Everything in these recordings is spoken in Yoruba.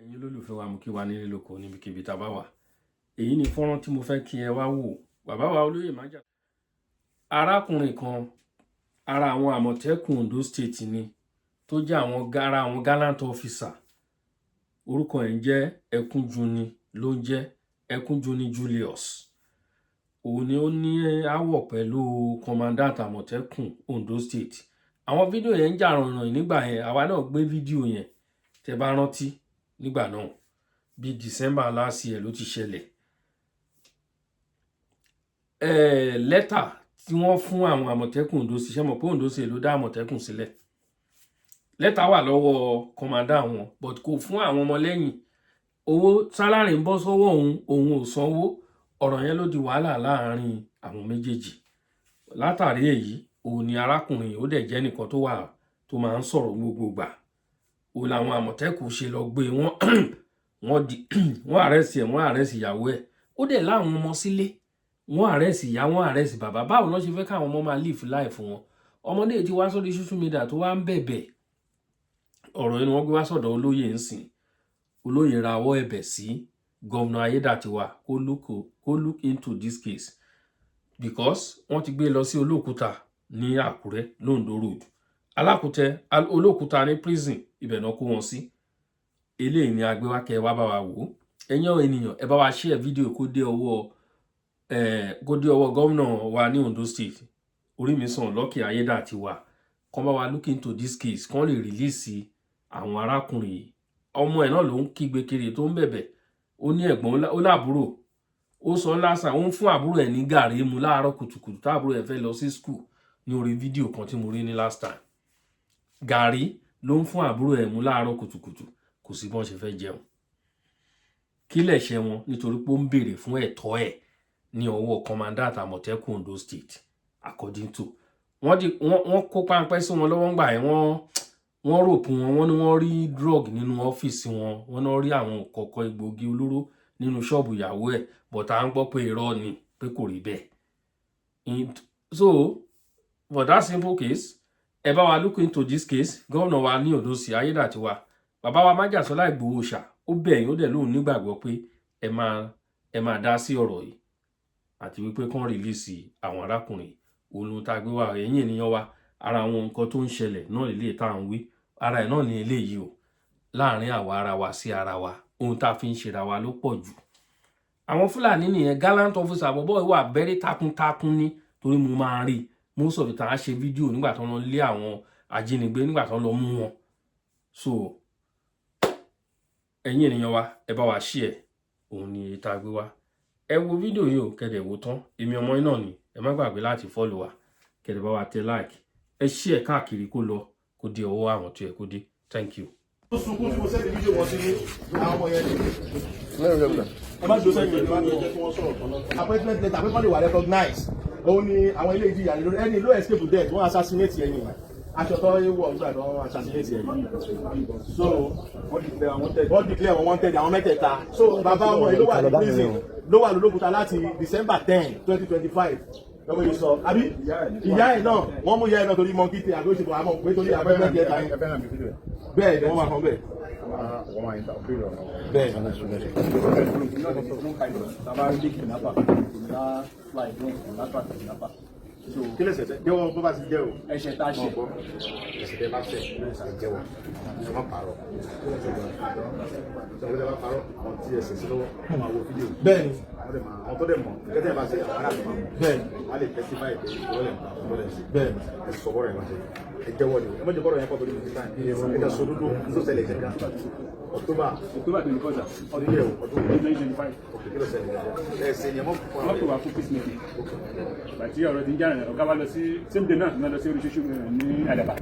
Ẹ̀yin olólùfẹ́ wa, mú kí wa nílé lóko níbikíbi tá a bá wà. Èyí ni fọ́nrán tí mo fẹ́ kí ẹ wá wò. Bàbá wa olóyè májà, arákùnrin kan, ara àwọn Àmọ̀tẹ́kùn Ondo State ni, tó jẹ́ àwọn ara àwọn gallant officer. Orúkọ ẹ̀ ń jẹ́ Ẹkúnjuni, ló ń jẹ́ Ẹkúnjuni Julius. Òun ni ó ní áwọ̀ pẹ̀lú commandant Àmọ̀tẹ́kùn Ondo State. Àwọn fídíò yẹn ń jà rànyìn nígbà yẹn. Àwa náà gbé fídíò yẹn, tẹ́ bá rántí nígbà náà. Bí December last year ló ti ṣẹlẹ̀. Lẹ́tà tí wọ́n fún àwọn Àmọ̀tẹ́kùn Ondo State, ṣe mọ̀ pé Ondo State ló dá Àmọ̀tẹ́kùn sílẹ̀? Lẹ́tà wà lọ́wọ́ commander wọn, but kò fún àwọn ọmọlẹ́yìn. Owó salary ń bọ́ sọ́wọ́ òun, òun ò sanwó. Ọ̀rọ̀ yẹn ló di wàhálà láàrin àwọn méjèèjì. Látàrí èyí, òun ni arákùnrin, ó dẹ̀ jẹ́ nìkan tó wà tó máa ń sọ̀rọ̀ gbogbo gbà, òun làwọn Àmọ̀tẹ́kùn ṣe lọ gbé wọn. Wọ́n di wọ́n arrest ẹ̀, wọ́n arrest ìyàwó ẹ̀. Ó dẹ̀ láwọn ọmọ sílé. Wọ́n arrest ìyá, wọ́n arrest bàbá. Báwo ló ṣe fẹ́ káwọn ọmọ máa live life wọn? Ọmọdé tí wá sórí social media tó wá ń bẹ̀bẹ̀. Ọ̀rọ̀ yìí ni wọ́n gbé wá sọ̀dọ̀ olóyè ń sìn. Olóyè rawọ́ ẹ̀bẹ̀ sí Governor Ayédàtiwa kó look into this case, because wọ́n ti gbé lọ sí Olóòkúta ní Àkúrẹ́, l'Ondo Road, Alákùtẹ, Olóòkúta ní prison. Ibẹ̀ náà kó wọn sí. Eléyìí ni agbéwákẹ́ wá bá wa wò ó. Ẹ̀yin ènìyàn, ẹ bá wa share fídíò kó dé ọwọ́ gómìnà wa ní Ondo State, Orímisàn Lucky Ayédàtiwa, kán bá wa look into this case, kán lè release àwọn arákùnrin yìí. Ọmọ ẹ̀ náà ló ń kígbe kiri, tó ń bẹ̀bẹ̀. Ó ní ẹ̀gbọ́n, ó láàbúrò. Ó sọ lásà, ó ń fún àbúrò ẹ̀ ní gàrí mu láàárọ̀ kùtùkùtù táàbúrò ẹ̀ fẹ́ lọ sí school. Ní orí fídíò kan tí mo rí ní last time, gàrí ló ń fún àbúrò ẹ̀ mu láàárọ̀ kùtùkùtù. Kò sí bọ́n ṣe fẹ́ jẹun. Kí lẹ̀ṣẹ̀ wọn? Nítorí pé ó ń béèrè fún ẹ̀tọ́ ẹ̀ ní ọwọ́ commandant Àmọ̀tẹ́kùn Ondo State. According to wọ́n di wọ́n kó páńpẹ́ sí wọn lọ́wọ́ ńgbà yẹn. Wọ́n rope wọn. Wọ́n ní wọ́n rí drug nínú ọ́fíìsì wọn, wọ́n náà rí àwọn kọ̀ọ̀kan egbòogi olóró nínú ṣọ́ọ̀bù ìyàwó ẹ̀, but à ń gbọ́ pé irọ́ ni, pé kò rí bẹ́ẹ̀. So for that simple case, ẹ bá wa look into this case. Gómìnà wa ní Ondo sí, Ayédàtiwa, bàbá wa Májàsọ́lá Ìgbòho ṣà, ó bẹ̀ yín. Ó dẹ̀ lóun nígbàgbọ́ pé ẹ máa dá sí ọ̀rọ̀ yìí, àti wípé kán release àwọn arákùnrin. Òun tá a gbé wá, ẹ̀yìn ènìyàn wa, ara àwọn nǹkan tó ń ṣẹlẹ̀ náà lè tá à ń wí, ara ẹ̀ náà ní eléyìí o. Láàrin àwa ara wa sí ara wa, ohun tá a fi ń ṣera wa ló pọ̀ jù. Àwọn Fúlàní nìyẹn. Gallant officer bọ́bọ́ wà, very takuntakun ní, torí mo máa ń rí most of the time, á ṣe fídíò nígbà tó ń lọ lé àwọn ajínigbé, nígbà tó ń lọ mú wọn. So ẹ̀yin ènìyàn wa, ẹ bá wa share. Òun ni èyí tá a gbé wá. Ẹ wo fídíò yìí o, kẹ́dẹ̀ wò tán. Èmi ọmọ yín náà ni. Ẹ má gbàgbé láti follow wa, kẹ́dẹ̀ bá wa tẹ like, ẹ share káàkiri, kó lọ, kó dé ọwọ́ àwọn tó yẹ kó dé. Thank you. Ó sunkún tí mo send fídíò wọn sí ní àwọn ọmọ yẹn ni. Ẹ má dúró sẹ́yìn, ẹ má jẹ́ kí wọ́n sọ̀rọ̀ kan náà. Appointment letter pé kọ́ lè wà recognize. Òun ni àwọn ilé ìjìyà lórí ẹni ló escape death. Wọ́n assassinate ẹni, aṣọ tó wọ̀ nígbà tó wọ́n assassinate ẹni. So wọ́n declare wọn wanted, àwọn mẹ́tẹ̀ẹ̀ta. So bàbá ọmọ yìí ló wà ní prison, ló wà lólókùúta láti December 10, 2025 lọ́wọ́ yìí sọ. Àbí ìyá ẹ̀ náà, wọ́n mú ìyá ẹ̀ náà torí monkey tail àbí òṣèlú, àmọ́ pé torí appointment letter yẹn. Bẹ́ẹ̀ ni wọ́n máa kàn bẹ́ẹ̀. Bẹ́ẹ̀. Tàbá rí kidnapper, kò fly drone, kò látà kidnapper. So Kí lè ṣẹ̀ṣẹ̀ jẹ́wọ́ bó bá ti jẹ́ o. Ẹ̀ṣẹ̀ tá a ṣe. Ẹ̀ṣẹ̀ tẹ́ bá ṣẹ̀, ẹ jẹ́wọ́, ẹ má parọ́. Ẹ bá parọ́, àwọn tí ẹsẹ̀ sí lọ́wọ́, wọ́n máa wo fídíò. Bẹ́ẹ̀ni. Wọ́n dẹ̀ máa, àwọn tó dẹ̀ mọ̀ kẹ́tẹ́ bá ṣe, àwọn aráàlú máa mọ̀. Wọ́n á lè testify pé ìwọ́lẹ̀ ń pa ìwọ́lẹ̀ ń ṣe. Ẹ sọ bọ́rọ̀ yẹn bá ṣe, ẹ jẹ́wọ́ ni o. Ẹ má jẹ́ bọ́rọ̀ yẹn pọ̀ torí mi ti táyì. Ẹ kà sọ dúdú ní tó ṣẹlẹ̀ jẹ́ October October 24, sir. Ọdún yẹ o, ọdún 2025. Ok, kí ló ṣẹlẹ̀? Ẹ ṣe yẹn mọ́ fún Wọ́n pè wá fún peace meeting. Àti ọ̀rọ̀ tí ń jáde, ọ̀gá wa lọ sí same day náà, náà lọ sí orí social media ní Àdàbà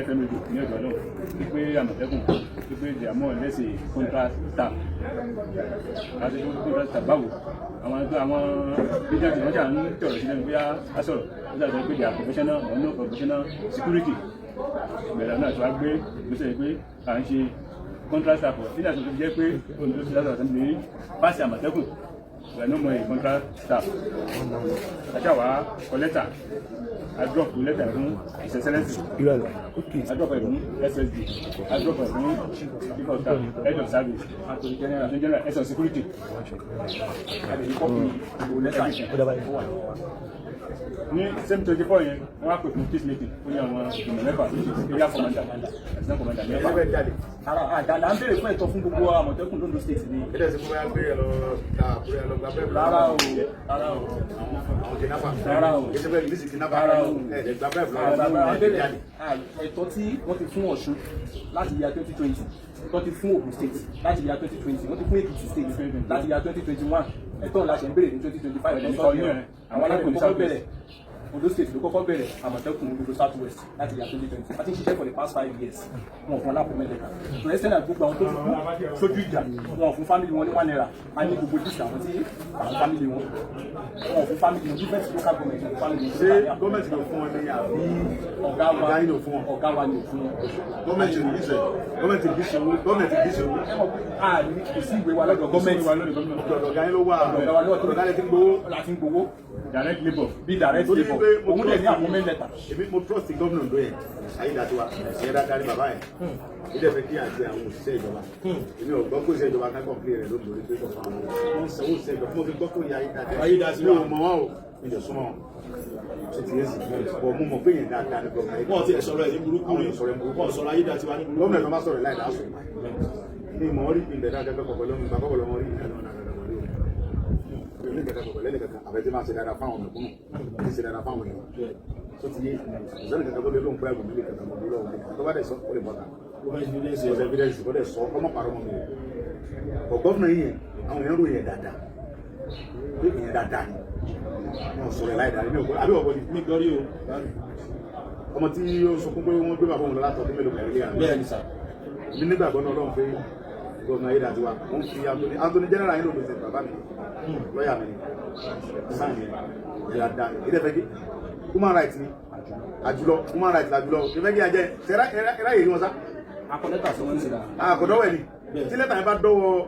FM radio ní ọjọ́ náà, wípé Àmọ̀tẹ́kùn, wípé they are more or less a contract staff. Àti contract staff báwo? Àwọn agent wọn jà ń tọ̀rọ̀ sílẹ̀ bóyá a sọ̀rọ̀, ó sàtọ̀ pé they are professional or no professional security. Ìbẹ̀rẹ̀ náà tí wàá gbé ìgbésẹ̀ pé à ń ṣe contract staff nígbà tó fi jẹ́ pé Ondo State House Assembly pàṣẹ Àmọ̀tẹ́kùn. We are no more a contract staff. Aṣáwa kọ lẹ́tà, a drop lẹ́tà fún His Excellency, a drop ẹ̀ fún SSD, a drop ẹ̀ fún Chief of Staff, Head of Service, Attorney General, Head of Security. A lè ní copy everything. Ní same 24 yẹn, wọ́n á pè fún peace meeting ó ní àwọn ìgbìmọ̀ mẹ́fà, area commander, assistant commander mẹ́fà. Ẹgbẹ́ jáde. Ara àdàlà ń béèrè fún ẹ̀tọ́ fún gbogbo Àmọ̀tẹ́kùn l'Ondo State ni. Ẹ̀dẹ̀ sí fún wa pé ẹ lọ ta àbúrò, ẹ lọ gba bẹ́ẹ̀. Rárá o, rárá o. Àwọn kidnapper. Rárá o. Kì í ṣe pé release kidnapper. Rárá o. Ẹ̀ gba bẹ́ẹ̀ Àgbàgbà lọ́wọ́. ń béèrè ẹ̀tọ́ tí wọ́n ti fún Ọ̀ṣun láti year 2020, tó ti fún Ògùn State láti year 2020, wọ́n ti fún Èkìtì State láti year 2021. Ẹ̀tọ́ la ṣe ń béèrè ní 2025. Àwọn alákòó kọ́kọ́ bẹ̀rẹ̀, Ondo State ló kọ́kọ́ bẹ̀rẹ̀ Àmọ̀tẹ́kùn gbogbo South West láti year 2020. A ti ń ṣiṣẹ́ for the past 5 years, wọn ò fún alápò mẹ́lẹ̀ka to extend that. Gbogbo àwọn tó ti kú sójú ìjà, wọn ò fún family wọn ní ₦1. A ní gbogbo list àwọn tí àwọn family wọn, wọn ò fún family wọn. Different local government ní family wọn. Ṣé gọ́ọ̀mẹ̀ntì ló fún wọn ní àbí Ọ̀gá wa. Ọ̀gá yín ló fún wọn? Ọ̀gá wa ni ò fún wọn. Gọ́ọ̀mẹ̀ntì release ẹ̀, gọ́ọ̀mẹ̀ntì release owó, gọ́ọ̀mẹ̀ntì release owó. Ẹ mọ̀ pé a ní kò sí ìwé wa lọ́dọ̀ gọ́ọ̀mẹ̀ntì. Wa lórí gómìnà. Ọ̀dọ̀ ọ̀gá yín ló wà. Ọ̀gá wa ló wà. Ọ̀gá lẹ ti ń gbowó. Láti ń gbowó. Direct labour. Bí direct Torí labour pé mo òun dẹ̀ ní trust- appointment letter. Èmi mo trust gómìnà Ondo yẹn, Ayédàtiwa. Ẹ̀yẹ dáadáa ní bàbá yẹn. Ó dẹ̀ fẹ́ kí àti àwọn òṣìṣẹ́ ìjọba. Èmi ò gbọ́ pé òṣìṣẹ́ ìjọba kan complain rẹ̀ lóńdó pé kò fún àwọn, wọ́n ń sanwó òṣìṣẹ́ ìjọba. Mo fi gbọ́ pé ìyá Ayédàtiwa. Ayédàtiwa. Mi ò mọ̀ wọ́n o, mi ò súnmọ́ wọn. Ṣe ti yẹn sì bọ̀, mo mọ̀ pé yẹn dáadáa ní gómìnà. Wọ́n ti ẹ̀ sọ̀rọ̀ ẹ̀ ní burúkú Àwọn rí. ò sọ̀rọ̀ ẹ̀ ní burúkú. Wọ́n sọ̀rọ̀ Ayédàtiwa ní burúkú. Gómìnà tó bá sọ̀rọ̀ láì dáa sùn ní ìmọ̀ orí ìpínlẹ̀ dáadáa kọ̀ọ̀kan lọ́mọ ìgbà kọ̀ọ̀kan lọ́mọ orí ìpínlẹ̀ dáadáa rí o ní kẹta kọ̀ọ̀kan lẹ́nu kankan àfẹ́ tí máa ṣe dáadáa fáwọn mẹ̀kúnnù, tí ṣe dáadáa fáwọn èèyàn tó ti yé. Ìsọ́nì kankan tó lé lóhùn pé àgùnmí lè kankan mọ̀ lọ́wọ́ lè tó bá dẹ̀ sọ, ó lè bọ́ta ọ̀sẹ̀ evidence ó dẹ̀ sọ ọmọ pàrọ̀ mọ́ mi o. Ọ̀ gómìnà yìí yẹn, àwọn èèyàn ròyìn ẹ̀ dáadáa pé èèyàn dáadáa ni wọn sọ̀rọ̀ ẹ̀ láì dáa ní òkú àbí ọ̀bọ ni. Mi gbọ́ rí o. Ọmọ tí ó sunkún pé wọ́n gbé bàbá òun lọ látọ̀dún mélòó kan ilé àná. Bẹ́ẹ̀ ni sà. Mi nígbàgbọ́ náà Ọlọ́run pé gómìnà Ayédàtiwa wọ́n fi Anthony, Anthony General yín ló lè bàbá mi, lọ́ọ̀yà mi ni sáà yẹn dáadáa. Ìdẹ́ fẹ́ kí human rights ni àjùlọ, human rights làjùlọ ìfẹ́ kí ajẹ́ ẹ̀rá yìí wọn sá. Akọ lẹ́tà sí wọn ń sèdá. Àkọ́dọ́wọ̀ ẹ̀ ni tí lẹ́tà yẹn bá dọ́wọ́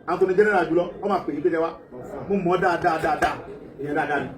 Anthony General àjùlọ, wọ́n máa pè é pé wá. Mo mọ̀ dáadáa dáadáa, ìyẹn dáadáa ni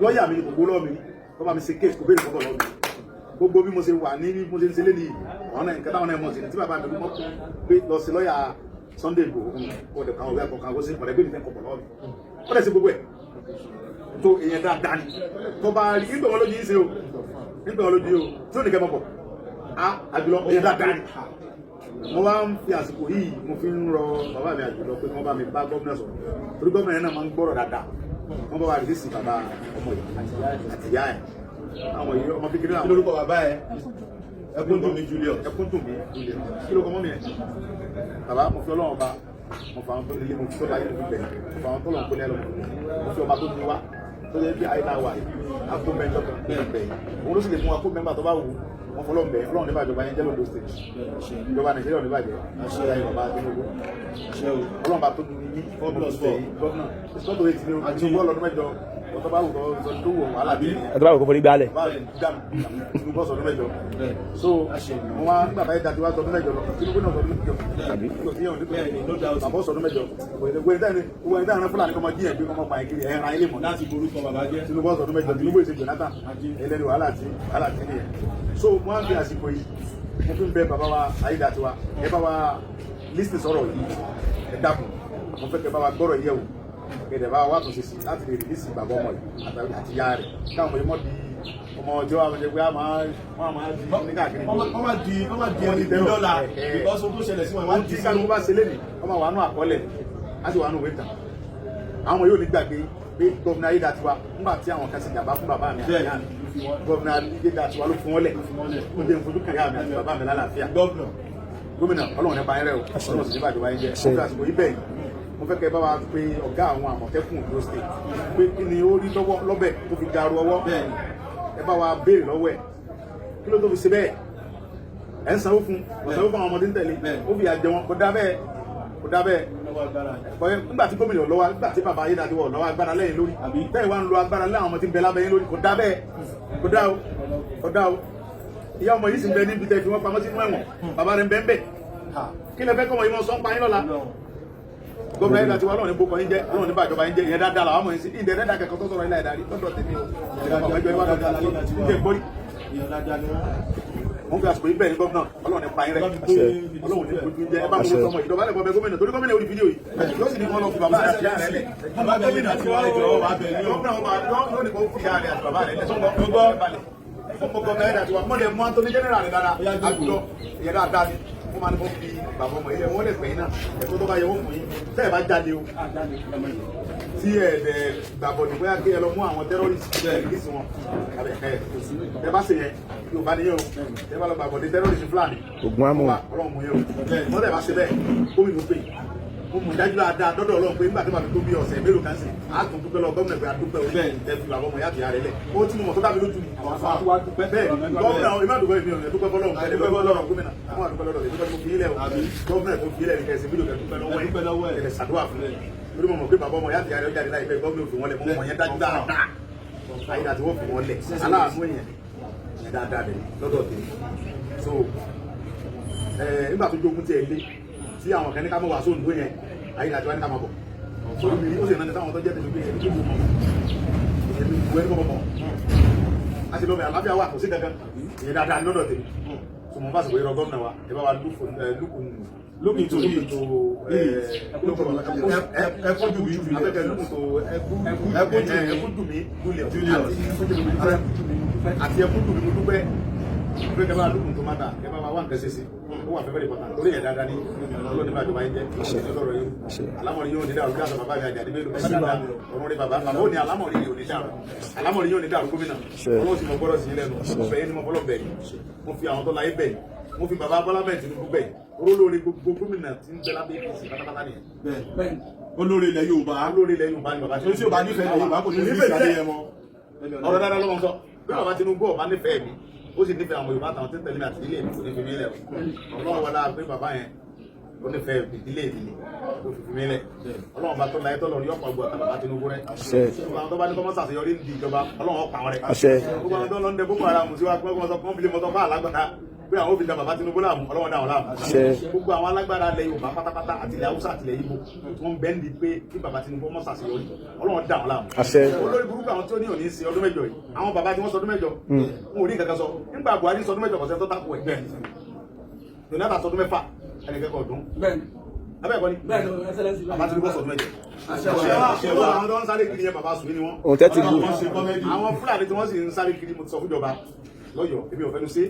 lọ́ọ̀yà mi ni, kò gbó lọ́ọ̀ mi ni wọ́n bá mi ṣe case, kò béèrè kọ́kọ́ lọ́ọ̀ mi. Gbogbo bí mo ṣe wà ní bí mo ṣe ń ṣe léni àwọn náà, nǹkan táwọn náà mọ̀ sí ni tí bàbá mi mọ̀ pé lọ sí lọ́ọ̀yà Sunday Igboho kò dẹ̀ kàn ọ̀gá kọ̀ọ̀kan kó sí ọ̀rẹ́ gbé mi fẹ́ kọ̀pọ̀ lọ́wọ́ mi, ó dẹ̀ sí gbogbo ẹ̀ tó èèyàn dáadáa ni. Tó bá rí nígbà wọn lójú yín ṣe o, nígbà wọn lójú yín o tí ò ní kẹ́ mọ̀ pọ̀ á àjùlọ, èèyàn dáadáa ni. Mo wá ń fi àsìkò yìí, mo fi ń rọ bàbá mi àjùlọ pé wọ́n bá mi bá gómìnà sọ̀rọ̀, torí gómìnà yẹn náà máa ń gbọ́rọ̀ dáadáa. Wọ́n bá wa release bàbá ọmọ yìí àti ìyá ẹ̀, àwọn yìí ọmọ kékeré Kí àwọn. lórúkọ bàbá ẹ? Ẹkúndùnmí Julius. Ẹkúndùnmí Julius. Kí ló kọ mọ́ mi ẹ̀? Bàbá, mo fi Ọlọ́run ọba, mo fa àwọn tó nílé, mo fi tó láyé, mo fi bẹ̀, mo fa àwọn tó lọ́n kó ní ẹ lọ, mo fi ọba tó ní wá tó yẹ bí ayé náà wà yìí á kó mẹ́jọ kan bẹ́ẹ̀ bẹ́ẹ̀, òun ló sì lè mú wa kó mẹ́mbà tó bá wù wọ́n. Fọlọ́n bẹ́ẹ̀, Ọlọ́run níbàjọ́ ìjọba yẹn jẹ́ l'Ondo State, ìjọba Nàìjíríà ò ní bàjẹ́ ìjọba bàbá Tinubu. Ọlọ́run bá tó ní yín. 4 plus 4. Gómìnà ìsọ́tò eight ni o. Tinubu ọlọ́dún 8 ọ̀tọ́ bá wù kọ́ sọ tó wù wàhálà bí. Ẹ tó bá wù kó forí gbálẹ̀. Bá dànù, Tinubu ọ̀sọ̀dún 8. So mo wá nígbà báyìí dájú wá sọdún 8 lọ, Tinubu náà sọdún 8. Àbí? Bàbá sọdún 8. Wọ́n ẹni Fúlàní kọ́mọ jíyàn gbé, kọ́mọ pààyàn kiri, ẹ̀ràn ilé mọ̀. Láti borúkọ bàbá jẹ́. Tinubu ọ̀sọ̀dún 8. Tinubu èsè Jonathan ẹlẹ́ni wàhálà tí wàhálà tí nìyẹn. So mo wá ń fi àsìkò yìí, mo fi ń bẹ bàbá wa Ayédàtiwa, ẹ bá wa listen sọ̀rọ̀ yìí. Ẹ dákun, mo fẹ́ kẹ́ bá wa gbọ́rọ̀ yẹ̀ wò, kẹ̀dẹ̀ bá wa tún ṣe sí láti lè release bàbá ọmọ yìí àti ìyá rẹ̀, káwọn ọmọ yìí mọ̀ di ọmọ ọjọ́ àwọn ọmọdé pé a máa wọ́n máa di ní káàkiri. Wọ́n máa di ẹni bí dọ́là because ohun tó ṣẹlẹ̀ sí wọn Wọ́n tí kálukú bá ṣe lénìí, wọ́n máa wà nù àkọọ́lẹ̀, á sì wà nù wíńtà. Àwọn ọmọ yóò ní gbàgbé pé gómìnà Ayédàtiwa, nígbà tí àwọn kan ṣe jàmbá fún bàbá mi àti ìyá mi, gómìnà Ayédàtiwa ló fún wọn lẹ̀, ó jẹ́ nfojú kan ìyá mi àti bàbá mi lálàáfíà. Gọ́vnà. Gómìnà, Ọlọ́run nípa ẹrẹ o, Ọlọ́run sì ní bàjẹ́ wáyé jẹ́. Mo fi àsìkò yìí bẹ̀ yìí, mo fẹ́ kẹ́ bá wa pé ọ̀gá àwọn Àmọ̀tẹ́kùn Ondo State pé kí ni ó rí lọ́wọ́ lọ́bẹ̀ tó fi garu ọwọ́. Ẹ bá wa béèrè lọ́wọ́ ẹ̀ kí ló tó fi ṣe bẹ́ẹ̀. Ẹ̀ ń sanwó fún, kò sanwó fún àwọn ọmọdé ń tẹ̀lé, ó fi àjẹ wọn. Kò dá bẹ́ẹ̀, kò dá bẹ́ẹ̀. Nígbà tí gómìnà lọ́wọ́, nígbà tí bàbá Ayédàtiwa lọ́wọ́ agbára lẹ́yìn lórí, bẹ́ẹ̀ wá ń lo agbára lẹ́yìn àwọn ọmọ tí ń bẹ lábẹ́ yín lórí. Kò dá bẹ́ẹ̀, kò dá o, kò dá o. Ìyá ọmọ yìí sì ń bẹ níbi tẹ́ fi wọ́n pamọ́ sínú ẹ̀wọ̀n, bàbá rẹ̀ ń bẹ ń bẹ. Kí lẹ fẹ́ kọ́mọ yìí mọ́ sọ́n pa yín lọ́la? Gómìnà yìí láti wá, Ọlọ́run ní bókọ yín jẹ́, Ọlọ́run ní bàjọba yín jẹ́. Ìyẹn dáadáa làwọn mọ̀ yín sí ìdẹ̀ dáadáa kẹ́kọ̀ọ́ tó sọ̀rọ̀ ilé ìdarí lọ́dọ̀ tèmi o. Ẹjọ́ ìwà dáadáa ìdẹ̀ gbórí. Wọ́n fi àsìkò yìí bẹ̀rẹ̀ ní gómìnà, Ọlọ́run ní pa yín rẹ́, Ọlọ́run ní kojú jẹ́. Ẹ bá mú sọmọ ìjọba lẹ́kọ̀ọ́ bẹ gómìnà, torí gómìnà orí fídíò yìí yóò sì ní kí wọ́n lọ fi bàbá rẹ̀ àti ìyá rẹ̀ lẹ̀. Gómìnà tí wọ́n jọ wà bẹ̀ ní gómìnà wọn yóò ní kó fi ìyá rẹ̀ àti bàbá rẹ̀ lẹ̀ sọ́kọ̀ balẹ̀. Ọmọ gómìnà yẹn àti wa mọ́lẹ̀ mọ́ Anthony General rẹ̀ dára àgùdọ̀ ìyẹn dáadáa ni wọ́n máa ní kó fi bàbá ọmọ ilé wọn lè pè é náà. Ẹ̀tọ́ tó bá yẹ wọ́n fún yín tẹ́ ẹ̀ bá jáde o, tí ẹ dẹ̀ gbàbọ̀dì bóyá kí ẹ lọ mú àwọn terrorist ẹ release wọn àbẹ ẹ ẹ bá ṣe yẹn, yóò bá níyẹn o. Ẹ bá lọ gbàbọ̀dì terrorist Fúlàní Ògùn àmọ̀. Ọlọ́run mú yẹn o. Wọ́n tẹ̀ bá ṣe bẹ́ẹ̀, gómìnà pè mo mọ̀ dájú dáadáa dọ́dọ̀ Ọlọ́run pé nígbà tí màá fi tó bí ọ̀sẹ̀ mélòó kan sí, a tún dúpẹ́ lọ gómìnà pé a dúpẹ́ o, ẹ fi bàbá ọmọ yá àtìyá rẹ lẹ̀ ó tí mo mọ̀ tó dá mi lójú ni. Bẹ́ẹ̀ gómìnà ìmọ̀ àdúgbò èmi ò ní dúpẹ́ fọlọ́run, ẹ dúpẹ́ fọlọ́run gómìnà àwọn àdúpẹ́ lọ́dọ̀ èmi tó fi ilẹ̀ o. Gómìnà tó fi ilẹ̀ ní kẹsì fídíò kẹ dúpẹ́ lọ́wọ́ ẹ̀, ẹ̀ ṣàdúrà fún mi lórí. Mo mọ̀ pé bàbá ọmọ yá àtìyá rẹ ó jáde láìpẹ́, gómìnà òfin wọn lẹ̀. Mo mọ̀ yẹn dájú dáadáa, àyíká tí wọ́n fi wọn lẹ̀ aláàánú èèyàn yẹn dáadáa dẹ̀ lọ́dọ̀ tèmi. So nígbà tó jogun tiẹ̀ lé tí àwọn kan ní ká mọ̀ wá sóńdó yẹn, ayé àti wá ní ká máa bọ̀ sórí mi, ó sì rántí táwọn tó jẹ́ tèmi pé ẹni tó wù mọ́ èmi wù ẹni kọ́ mọ̀ a sì lọ́bẹ̀ àlàáfíà wà, kò sí kankan. Ìyẹn dáadáa ní lọ́dọ̀ tèmi. So mo bá sì wọ́n yọrọ gómìnà wa, ẹ bá wa look into it. Ẹkúnjùmí. Afẹ́kẹ́ look into Ẹkúnjùmí Julius àti Ẹkúnjùmí mo dúpẹ́ pé kẹ bá look into matter, kẹ bá wa wá nǹkan ṣe sí ó wà fẹ́ fẹ́ important, torí ẹ̀ dáadáa ní Ọlọ́run nígbà tó bá yín jẹ́ ọlọ́rọ̀ yìí. Alámọ̀rí yóò ní dàrú bí àṣà bàbá mi àjàdí mélòó bàbá dáadáa ọ̀run rí bàbá bàbá ó ní alámọ̀rí yóò ní dàrú, alámọ̀rí yóò ní dàrú. Gómìnà, Ọlọ́run sì mọ gbọ́dọ̀ sí lẹ́nu ọ̀fẹ́ yín ni mo fọlọ́ bẹ̀ yìí, mo fi àwọn tó láyé bẹ̀ yìí, mo fi bàbá Bọ́lá bẹ̀ Tinubu bẹ̀ yìí, olórí gbogbo gómìnà tí ń bẹ lábẹ́ APC pátápátá nìyẹn. Olórí ilẹ̀ Yorùbá. Olórí ilẹ̀ Yorùbá ni bàbá. Torí tí ò bá nífẹ̀ẹ́ ilẹ̀ Yorùbá, kò ní fi ìsàlẹ̀ yẹn mọ́. Ọ̀rọ̀ dáadáa ló mọ̀ sọ bí bàbá Tinubu ọba nífẹ̀ẹ́ mi, ó sì nífẹ̀ẹ́ àwọn Yorùbá àtàwọn tí ń tẹ̀lé mi àti ilé mi, kò ní fi mí lẹ̀ o. Ọlọ́run wọlé pé bàbá yẹn ó nífẹ̀ẹ́ ìdílé mi ni ó fi fi mí lẹ̀. Ọlọ́run bá tó láyé tó lọ́run yóò pa gbọ́ àtàwọn bàbá Tinubu rẹ̀. Gbogbo àwọn tó bá ní kọ́ mọ́ sàṣeyọrí ní ìjọba, Ọlọ́run ó pa wọn rẹ̀. Gbogbo àwọn tó lọ ń dẹ Boko Haram sí wa pé wọ́n sọ pé wọ́n fi lè mọ́tọ́ fún alágbára pé àwọn òfin da bàbá Tinubu láàmú, Ọlọ́run dá wọn láàmú. Gbogbo àwọn alágbára ilẹ̀ Yorùbá pátápátá àti ilẹ̀ Haúsá àti ilẹ̀ Ìgbò tí wọ́n bẹ́ẹ̀ ń di pé kí bàbá Tinubu mọ́ sàṣeyọrí, Ọlọ́run dá wọn láàmú. Olórí burúkú àwọn tí ó ní òní sí ọdún 8 yìí, àwọn bàbá tí wọ́n sọ ọdún 8, wọn ò rí nǹkan kan sọ. Nígbà Buhari sọ ọdún 8, kọ̀ọ̀sẹ̀ tó tako ẹ̀. Jonathan sọ ọdún 6, ẹnìkẹ́kọ̀ọ́ ọdún abẹ́ ẹ̀kọ́ ni bàbá Tinubu sọ ọdún 8. Àwọn tó ń sáré kiri yẹn, bàbá sùn ni wọ́n. Òun tẹ́tí gùn. Àwọn Fúlàní tí wọ́n sì ń sáré kiri, mo ti sọ fúnjọba lọ́yọ̀ọ́, èmi ò fẹ́nu sí.